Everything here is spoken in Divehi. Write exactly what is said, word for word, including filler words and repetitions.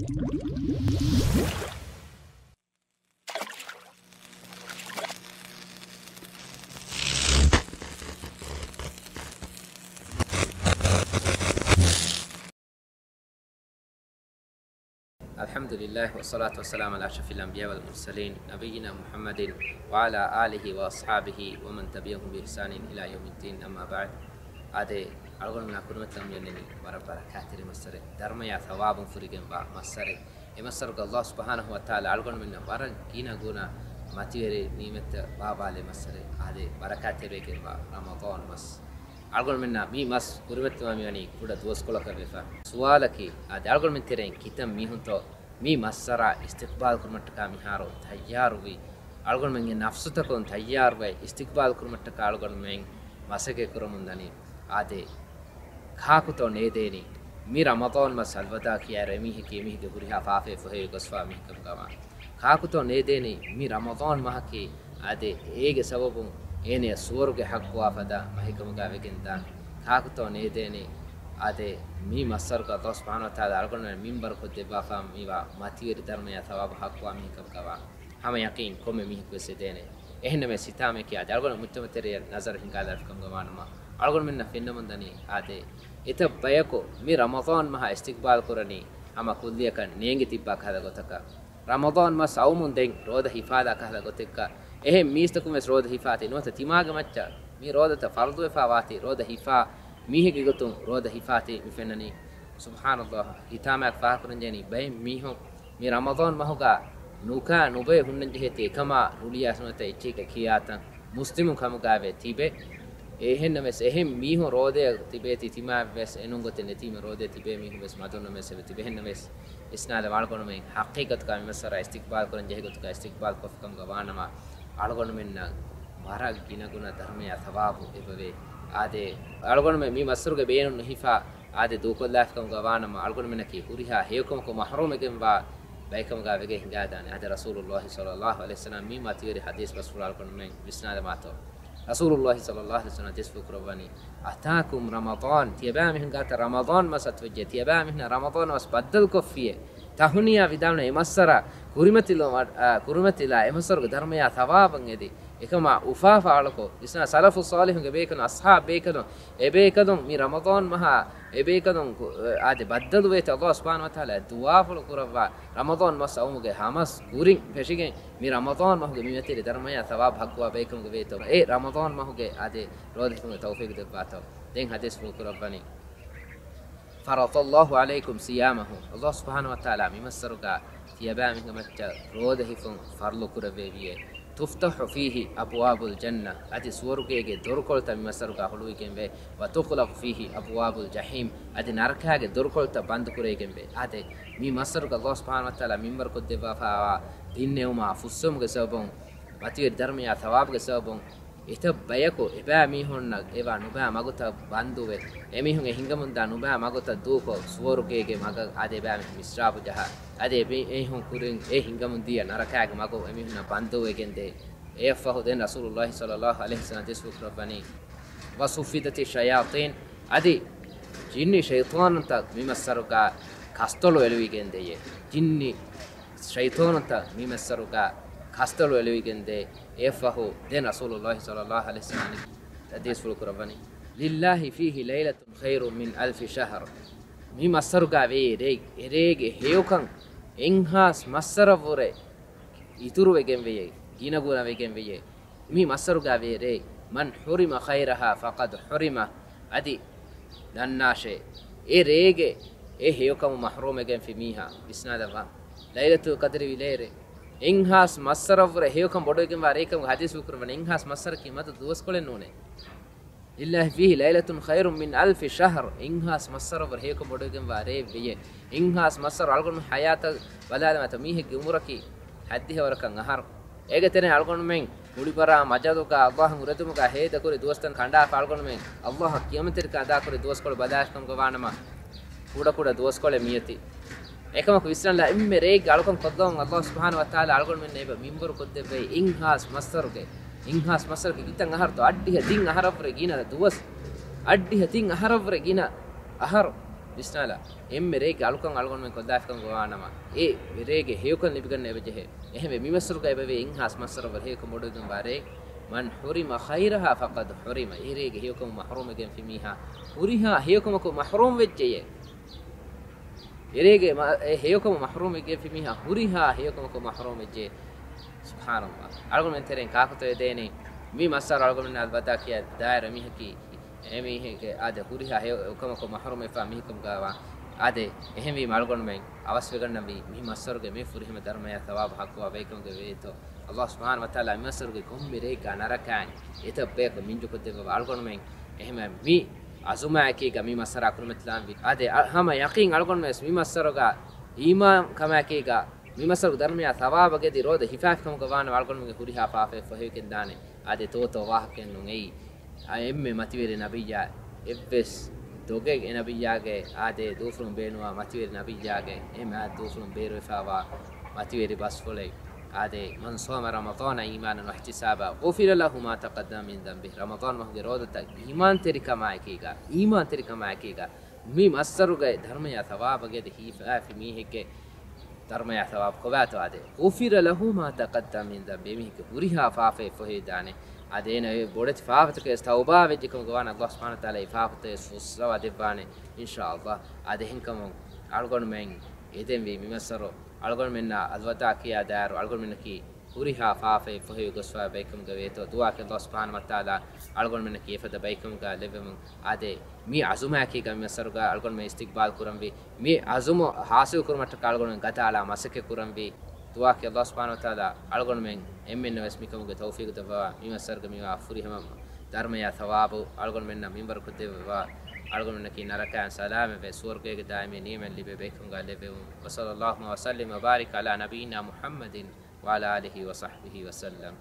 الحمد لله والصلاة والسلام على أشرف الأنبياء والمرسلين نبينا محمد وعلى آله وأصحابه ومن تبعهم بإحسان إلى يوم الدين، أما بعد. އާދެ، އަޅުގަނޑުމެންނާ ކުރިމަތިލަން މިއޮންނަނީ ވަރަށް ބަރަކާތްތެރި މައްސަރެއް، ދަރުމަޔާ ޘަވާބުން ފުރިގެންވާ މައްސަރެއް. އެ މައްސަރުގަ ﷲ ސުބްޙާނަހޫ ވަތަޢާލާ އަޅުގަނޑުމެންނަށް ވަރަށް ގިނަ ގުނަ މަތިވެރި ނިޢުމަތްތައް ބާއްވާލޭ މައްސަރެއް. އާދެ، ބަރަކާތްތެރިވެގެންވާ ރަމަޟާން މަސް. އަޅުގަނޑުމެންނާ މި މަސް ކުރިމަތިލުމާ މިވަނީ ކުޑަ ދުވަސްކޮޅަކަށް ވެފަ. ސުވާލަކީ، އާދެ، އަޅުގަނޑުމެން ތެރެއިން ކިތައް މީހުންތޯ މި މައްސަރާ އިސްތިޤްބާލް ކުރުމަށްޓަކާ މިހާރު ތައްޔާރުވީ؟ އަޅުގަނޑުމެންގެ ނަފްސުތަކުން ތައްޔާރުވެ އިސްތިޤްބާލް ކުރުމަށްޓަކާ އަޅުގަނޑުމެން މަސައްކަތް ކުރަމުންދަނީ. އާދެ، ކާކުތޯ ނޭދޭނީ މި ރަމަޟާން މަސް އަލްވަދާ ކިޔާއިރު އެމީހަކީ އެމީހެއްގެ ހުރިހާ ފާފައެއް ފޮހެވި ގޮސްފާ މީހެއްކަމުގަވާނެ؟ ކާކުތޯ ނޭދޭނީ މި ރަމަޟާން މަހަކީ އާދެ، އޭގެ ސަބަބުން އޭނަޔަށް ސުވަރުގެ ޙައްޤުވާ ފަދަ މަހެއްކަމުގަ ވެގެންދާނެ؟ ކާކުތޯ ނޭދޭނީ އާދެ، މި މައްސަރުގަ ﷲ ސުބްޙާނަހޫ ވަތަޢާލާ އަޅުގަނޑުމެން މިންބަރު ކޮށްދެއްވާފާ މިވާ މަތިވެރި ދަރުމަޔާ ޘަވާބު ޙައްޤުވާ މީހެއްކަމުގަވާނެ؟ ހަމަ ޔަޤީން ކޮންމެ މީހަކުވެސް އެދޭނެ. އެހެންނަމަވެސް ހިތާމަޔަކީ އާދެ، އަޅުގަނޑު މުޖްތަމަޢު ތެރެއަށް ނަޒަރު ހިންގާލާފިކަމުގަ ވާނަމަ، އަޅުގަނޑުމެންނަށް ފެންނަމުންދަނީ އާދެ، އެތައް ބަޔަކު މި ރަމަޟާން މަހަށް އިސްތިޤްބާލް ކުރަނީ ހަމަ ކުއްލިއަކަށް ނޭނގި ތިއްބާ ކަހަލަ ގޮތަކަށް. ރަމަޟާން މަސް އައުމުން ދެން ރޯދަ ހިފާލާ ކަހަލަ ގޮތެއްގަ އެހެން މީސްތަކުން ވެސް ރޯދަ ހިފާތީ ނުވަތަ ތިމާގެ މައްޗަށް މި ރޯދަތައް ފަރުޟުވެފާ ވާތީ ރޯދަ ހިފާ މީހެއްގެ ގޮތުން ރޯދަ ހިފާތީ މި ފެންނަނީ. ސުބްޙާނަﷲ، ހިތާމަޔަކު ފާހަގަކުރަންޖެހެނީ ބައެއް މީހުން މި ރަމަޟާން މަހުގަ ނުކާ ނުބޮއެ ހުންނަންޖެހޭތީ އެކަމާ ރުޅިއައިސް ނުވަތަ އެއްޗެހިގަ ކިޔާތަން މުސްލިމުން ކަމުގައިވެ ތިބެ. އެހެންނަމަވެސް އެހެން މީހުން ރޯދަޔަށް ތިބޭތީ ތިމާވެސް އެނޫން ގޮތެއް ނެތީމަ ރޯދަޔަށް ތިބޭ މީހުން ވެސް މަދުންނަމެސް އެބަ ތިބެހެންނަމެސް ވިސްނާލަމާ އަޅުގަނޑުމެން ޙަޤީޤަތުގަ މި މައްސަރާ އިސްތިޤްބާލް ކުރަން ޖެހޭ ގޮތުގަ އިސްތިޤްބާލް ކޮށްފިކަމުގަ ވާނަމަ އަޅުގަނޑުމެންނަށް ވަރަށް ގިނަގުނަ ދަރުމަޔާ ޘަވާބު އެބަވޭ. އާދެ، އަޅުގަނޑުމެން މި މައްސަރުގެ ބޭނުން ނުހިފާ އާދެ، ދޫކޮށްލާފިކަމުގަ ވާނަމަ އަޅުގަނޑުމެންނަކީ ހުރިހާ ހެޔޮކަމަކުން މަޙްރޫމްވެގެންވާ ބައެއްކަމުގަ ވެގެން ހިނގާދާނެ. އާދެ، ރަސޫލުﷲ ޞައްލަﷲ ޢަލައިހި ވަސައްލަމަ މި މަތިވެރި ޙަދީޘް ބަސްފުޅު އަޅުގަނޑުމެން ވިސްނާލަމާތޯ. ރަސޫލުﷲ ޞައްލަﷲ ޢަލައިހި ވަސައްލަމަ ޙަދީޘްފުޅު ކުރައްވަނީ، "أتاكم رمضان" ތިޔަބައިމީހުން ގާތަށް ރަމަޟާން މަސް އަތުވެއްޖެ، ތިޔަބައިމީހުންނަށް ރަމަޟާން މަސް ބައްދަލުކޮށްފިޔޭ. ތަހުނިޔާ ވިދާޅުވަނީ އެ މައްސަރަ ކުރިމަތިލު-، އާ، ކުރިމަތިލާ އެ މައްސަރުގެ ދަރުމަޔާ ޘަވާބަށް އެދި. އެކަމާ އުފާފާ އަޅުކޮށް، ވިސްނާ ސަލަފު ޞާލިޙުންގެ ބޭކަލުން، އަޞްޙާބު ބޭކަލުން، އެ ބޭކަލުން މި ރަމަޟާން މަހާ، އެ ބޭކަލުން ކު-، އާދެ، ބައްދަލުވޭތޯ ﷲ ސުބްޙާނަހޫ ވަތަޢާލާ ދުޢާފުޅު ކުރައްވާ ރަމަޟާން މަސް އައުމުގެ ހަމަސް ކުރިން ފެށިގެން މި ރަމަޟާން މަހުގެ މި މަތިވެރި ދަރުމަޔާ ޘަވާބު ޙައްޤުވާ ބައެއްކަމުގެ ވޭތޯ، އެ ރަމަޟާން މަހުގެ އާދެ، ރޯދަ ހިފުމުގެ ތައުފީޤު ދެއްވާތޯ. ދެން ޙަދީޘްފުޅު ކުރައްވަނީ، "فرض الله عليكم صيامه" ﷲ ސުބްޙާނަހޫ ވަތަޢާލާ މި މައްސަރުގަ ތިޔަބައިމީހުންގެ މައްޗަށް ރޯދަ ހިފުން ފަރުޟު ކުރެއްވެވިއޭ. "تفتح فيه أبواب الجنة" އަދި ސުވަރުގޭގެ ދޮރުކޮޅުތައް މި މައްސަރުގަ ހުޅުވިގެންވޭ. "وتغلق فيه أبواب الجحيم" އަދި ނަރަކާގެ ދޮރުކޮޅުތައް ބަންދު ކުރެވިގެންވޭ. އާދެ، މި މައްސަރުގަ ﷲ ސުބްޙާނަހޫ ވަތަޢާލާ މިންވަރު ކޮށްދެއްވާފައިވާ ދިން ނިޢުމާ ފުއްސެވުމުގެ ސަބަބުން މަތިވެރި ދަރުމަޔާ ޘަވާބުގެ ސަބަބުން އެތައް ބަޔަކު އެބައިމީހުންނަށް އެވާ ނުބައި މަގުތައް ބަންދުވެ، އެމީހުން އެ ހިނގަމުންދާ ނުބައި މަގުތައް ދޫކޮށް، ސުވަރުގޭގެ މަގަށް އާދެ އެބައިމީހުން މިސްރާބު ޖަހާ، އަދި އެ މީ-، އެމީހުން ކުރިން އެ ހިނގަމުން ދިޔަ ނަރަކާގެ މަގު އެމީހުންނަށް ބަންދުވެގެންދޭ. އެއަށްފަހު ދެން ރަސޫލުﷲ ޞައްލަﷲ ޢަލައިހި ވަސައްލަމަ ޙަދީޘްފުޅު ކުރައްވަނީ، "وصفدت الشياطين" އަދި ޖިންނި ޝައިޠާނުންތައް މި މައްސަރުގަ ކަސްތޮޅު އެޅުވިގެންދެޔޭ. ޖިންނި ޝައިޠާނުންތައް މި މައްސަރުގަ ކަސްތޮޅު އެޅުވިގެންދޭ. އެއަށްފަހު ދެން ރަސޫލުﷲ ޞައްލަﷲ ޢަލައިހި ވަސައްލަމަ ޙަދީޘްފުޅު ކުރައްވަނީ، "لله فيه ليلة خير من ألف شهر" މި މައްސަރުގަ ވޭ ރޭ، އެ ރޭގެ ހެޔޮކަން އެއްހާސް މައްސަރަށްވުރެ އިތުރުވެގެންވެޔޭ، ގިނަގުނަވެގެންވެޔޭ. މި މައްސަރުގަ ވޭ ރޭ، "من حرم خيرها فقد حرم" އަދި ދަންނާށޭ، އެ ރޭގެ އެ ހެޔޮކަމުން މަޙްރޫމްވެގެންފި މީހާ. ވިސްނާލައްވާ، ލައިލަތުލް ޤަދްރި ވިލޭރޭ، އެއްހާސް މައްސަރަށްވުރެ ހެޔޮކަން ބޮޑުވެގެންވާ ރޭކަމުގެ ޙަދީޘްފުޅު ކުރައްވަނީ، އެއްހާސް މައްސަރަކީ މަދު ދުވަސްކޮޅެއް ނޫނޭ. "لله فيه ليلة خير من ألف شهر" އެއްހާސް މައްސަރަށްވުރެ ހެޔޮކަން ބޮޑުވެގެންވާ ރޭއެއް ވެޔޭ. އެއްހާސް މައްސަރު އަޅުގަނޑު ޙަޔާތަށް ބަލާލަމާތޯ މީހެއްގެ އުމުރަކީ ހައްދިހަވަރަކަށް އަހަރު. އޭގެ ތެރެއިން އަޅުގަނޑުމެން މުޅިވަރާ މަޖަލުގަ ﷲ އަށް އުރެދުމުގަ ހޭދަކުރި ދުވަސްތައް ކަނޑާފަ އަޅުގަނޑުމެން ﷲ އަށް ޤިޔަމަތްތެރިކަން އަދާކުރި ދުވަސްކޮޅު ބަލާފިކަމުގަ ވާނަމަ، ކުޑަކުޑަ ދުވަސްކޮޅެއް މިއޮތީ. އެކަމަކު ވިސްނާލާ، އެންމެ ރެއެއްގެ އަޅުކަން ކޮށްލަވަން ﷲ ސުބްޙާނަހޫ ވަތަޢާލާ އަޅުގަނޑުމެންނަށް އެބަ މިންވަރު ކޮށްދެއްވައި، އެއްހާސް މައްސަރުގެ، އެއްހާސް މައްސަރުގެ ކިތައް އަހަރުތޯ؟ އައްޑިހަ ތިން އަހަރަށްވުރެ ގިނަ ދުވަސް، އައްޑިހަ ތިން އަހަރަށްވުރެ ގިނަ އަހަރު. ވިސްނާލާ، އެންމެ ރޭގެ އަޅުކަން އަޅުގަނޑުމެން ކޮށްލާފިކަމުގަ ވާނަމަ، އެ ރޭގެ ހެޔޮކަން ލިބިގަންނަ އެބަޖެހޭ. އެހެންވެ، މި މައްސަރުގަ އެބަވޭ އިންހާސް މައްސަރަށްވުރެ ހެޔޮކަން ބޮޑުވެގެންވާ ރޭ، من حرم خيرها فقد حرم. އެ ރޭގެ ހެޔޮކަމުން މަޙްރޫމްވެގެންފި މީހާ ހުރިހާ ހެޔޮކަމަކުން މަޙްރޫމްވެއްޖެޔޭ. އެރޭގެ މަ-، އެ ހެޔޮކަމުން މަޙްރޫމްވެގެންފި މީހާ ހުރިހާ ހެޔޮކަމަކުން މަޙްރޫމްވެއްޖެ. ސުބްޙާނަﷲ. އަޅުގަނޑުމެން ތެރެއިން ކާކުތޯ އެދޭނީ؟ މި މައްސަރު އަޅުގަނޑުމެންނާ އަލްވަދާ ކިޔާ ދާއިރު މީހަކީ، އެމީހެއްގެ އާދެ ހުރިހާ ހެޔޮކަމަކުން މަޙްރޫމްވެފާ މީހަކަމުގަވާ. އާދެ، އެހެންވީމަ އަޅުގަނޑުމެން އަވަސްވެގަންނަންވީ މި މައްސަރުގެ މި ފުރިހަމަ ދަރުމަޔާ ޘަވާބު ޙައްޤުވާ ބައިކަމުގެ ވޭތޯ. ﷲ ސުބްޙާނަހޫ ވަތަޢާލާ މި މައްސަރުގެ ކޮންމެ ރެއެއްގަ ނަރަކައިން އެތައް ބަޔަކު މިންޖުކޮށްދެއްވަވާ އަޅުގަނޑުމެން. އެހެންވެ މި އަޒުމާއެކީގަ މި މައްސަރާ ކުރިމަތިލާންވީ. އާދެ، އަ، ހަމަ ޔަޤީން އަޅުގަނޑުމެން ވެސް މި މައްސަރުގަ އީމާން ކަމާއެކީގަ މި މައްސަރުގެ ދަރުމަޔާ ޘަވާބަށް އެދި ރޯދަ ހިފާފިކަމުގަ ވާނަމަ އަޅުގަނޑުމެންގެ ހުރިހާ ފާފައެއް ފޮހެވިގެން ދާނެ. އާދެ، ތޯތޯ ވާހަކައެއް ނޫން އެއީ. އާ، އެންމެ މަތިވެރި ނަބިއްޔާ އެއްވެސް ދޮގެއް އެ ނަބިއްޔާގެ އާދެ ދޫފުޅުން ބޭނުންވާ މަތިވެރި ނަބިއްޔާގެ އެ މާތް ދޫފުޅުން ބޭރުވެފާވާ މަތިވެރި ބަސްފުޅެއް. އާދެ، من صام رمضان إيمانا واحتسابا غفر له ما تقدم من ذنبه. ރަމަޟާން މަހުގެ ރޯދަތައް އީމާންތެރިކަމާއެކީގަ، އީމާންތެރިކަމާއެކީގަ މި މައްސަރުގައި ދަރުމަޔާ ޘަވާބަށް އެދި ހީފާފި މީހެއްގެ ދަރުމަޔާ ޘަވާބު ކޮބާތޯ އާދެ؟ غفر له ما تقدم من ذنبه. އެމީހެއްގެ ހުރިހާ ފާފައެއް ފޮހެވިދާނެ. އާދެ، އޭނަ އެ ބޮޑެތި ފާފަތަކެއް ވެސް ތައުބާ ވެއްޖެ ކަމުގަ ވާނަމަ ﷲ ސުބްޙާނަހޫ ވަތަޢާލާ އެ ފާފަތައް ވެސް ފުއްސަވާ ދެއްވާނެ، އިންޝާﷲ. އާދެ، އެހެންކަމުން އަޅުގަނޑުމެން އެދެންވީ މި މައްސަރު އަޅުގަނޑުމެންނާ އަލްވަދާ ކިޔާ ދާއިރު އަޅުގަނޑުމެންނަކީ ހުރިހާ ފާފައެއް ފޮހެވި ގޮސްފާ ބައިކަމުގަ ވޭތޯ. ދުޢާކީ ﷲ ސުބްޙާނަހޫ ވަތަޢާލާ އަޅުގަނޑުމެންނަކީ އެފަދަ ބައިކަމުގަ ލެއްވެމުން. އާދެ، މި އަޒުމާއެކީގަ މި މައްސަރުގަ އަޅުގަނޑުމެން އިސްތިޤްބާލް ކުރަންވީ. މި އަޒުމު ޙާޞިލް ކުރުމަށްޓަކާ އަޅުގަނޑުމެން ގަދައަޅާ މަސައްކަތް ކުރަންވީ. ދުޢާކީ ﷲ ސުބްޙާނަހޫ ވަތަޢާލާ އަޅުގަނޑުމެން އެންމެންނަށް ވެސް މިކަމުގެ ތައުފީޤު ދެއްވާ. މި މައްސަރުގަ މިވާ ފުރިހަމަ ދަރުމަޔާ ޘަވާބު އަޅުގަނޑުމެންނަށް މިންވަރު ކޮށްދެއްވަވާ. އަޅުގަނޑުމެންނަކީ ނަރަކައިން ސަލާމަތްވެ، ސުވަރުގޭގެ ދާއިމީ ނިޢުމަތް ލިބޭ ބައިކަމުގަ ލެއްވެވުން. وصلى اللهم وسلم وبارك على نبينا محمد وعلى آله وصحبه وسلم.